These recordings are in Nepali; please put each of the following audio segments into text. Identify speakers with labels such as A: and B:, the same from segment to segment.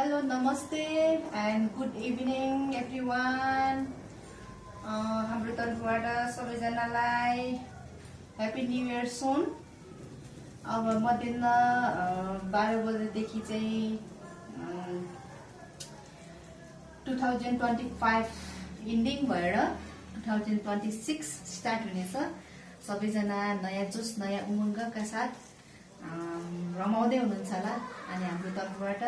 A: Hello, namaste and good evening everyone. हाम्रो तर्फबाट सबैजनालाई ह्यापी न्यू इयर सुन। अब मध्याह 12 बजेदेखि चाहिँ 2025 इन्डिङ भएर 2026 स्टार्ट हुनेछ। सबैजना नयाँ जोस नयाँ उमङ्गका साथ रमाउँदै हुनुहुन्छ होला। अनि हाम्रो तर्फबाट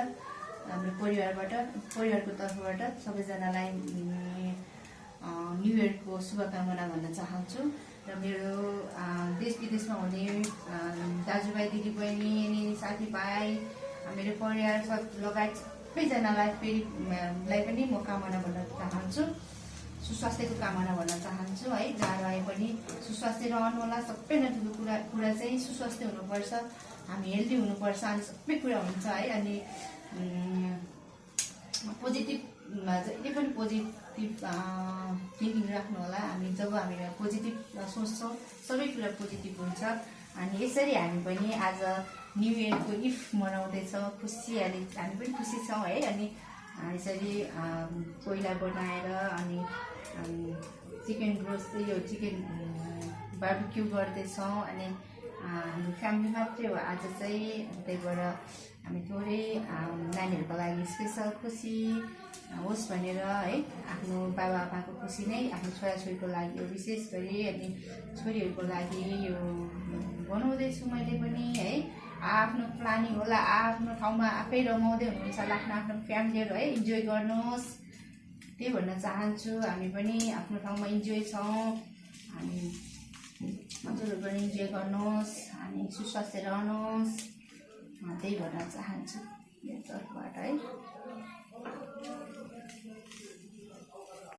A: हाम्रो परिवारको तर्फबाट सबैजनालाई न्यू इयरको शुभकामना भन्न चाहन्छु। र मेरो देश विदेशमा हुने दाजुभाइ दिदीबहिनी अनि साथीभाइ मेरो परिवार सब लगायत सबैजनालाई पनि म कामना भन्न चाहन्छु, सुस्वास्थ्यको कामना भन्न चाहन्छु है। जहाँ रहे पनि सुस्वास्थ्य रहनु होला। सबैभन्दा ठुलो कुरा चाहिँ सुस्वास्थ्य हुनुपर्छ, हामी हेल्दी हुनुपर्छ अनि सबै कुरा हुन्छ है। अनि पोजिटिभमा जहिले पनि पोजिटिभ थिङ्किङ राख्नु होला। हामी जब हामी पोजिटिभ सोच्छौँ सबै कुरा पोजिटिभ हुन्छ। अनि यसरी हामी पनि आज न्यू इयरको इफ मनाउँदैछौँ, हामी पनि खुसी छौँ है। अनि यसरी कोइला बनाएर अनि चिकन बार्बिक्यू गर्दैछौँ। अनि हाम्रो फ्यामिली मात्रै हो आज चाहिँ, त्यही भएर हामी थोरै नानीहरूको लागि स्पेसल खुसी होस् भनेर है, आफ्नो बाबा आमाको खुसी नै आफ्नो छोराछोरीको लागि हो विशेष गरी। अनि छोरीहरूको लागि यो बनाउँदैछु मैले पनि है। आफ्नो प्लानिङ होला, आफ्नो ठाउँमा आफै रमाउँदै हुनुहुन्छ होला, आफ्नो फ्यामिलीहरू है इन्जोय गर्नुहोस् त्यही भन्न चाहन्छु। हामी पनि आफ्नो ठाउँमा इन्जोय छौँ। अनि हजुरहरू पनि इन्जोय गर्नुहोस् अनि सुस्वास्थ्य रहनुहोस् त्यही भन्न चाहन्छु मेरो तर्फबाट है।